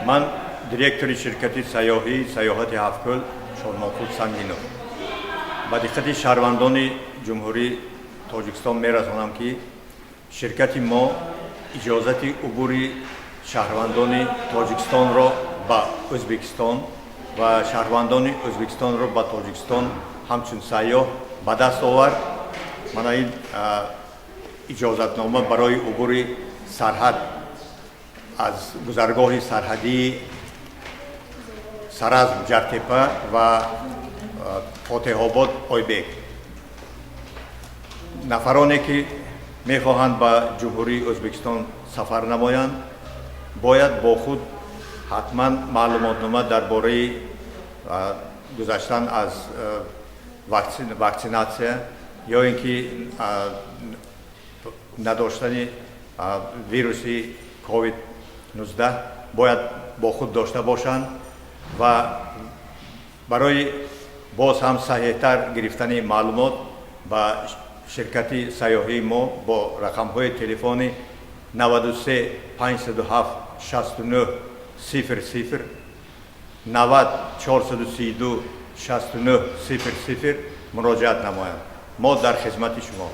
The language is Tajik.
Ман директори ширкати сайёҳӣ «Сайёҳати Ҳафткӯл» Шодмонқул Сангинов ба диққати шаҳрвандони Ҷумҳурии Тоҷикистон мерасонам, ки ширкати мо иҷозати убури шаҳрвандони Тоҷикистонро ба Ӯзбекистон ва шаҳрвандони Ӯзбекистонро ба Тоҷикистон ҳамчун сайёҳ ба даст овард. Мана ин иҷозатнома барои убури сарҳад аз гузаргоҳи сарҳадии Саразм Ҷартепа ва Фотеҳобод Ойбек. Нафароне, ки мехоҳанд ба Ҷумҳурии Ӯзбекистон сафар намоянд, бояд бо худ ҳатман маълумотнома дар бораи гузаштан аз ваксинатсия ё ин ки надоштани вируси ковид 19 бояд бо худ дошта бошанд ва барои боз ҳам саҳеҳтар гирифтани маълумот ба ширкати сайёҳии мо бо рақамҳои телефони 93 507 69 00, 90 432 69 00 муроҷиат намоянд. Мо дар хизмати шумо.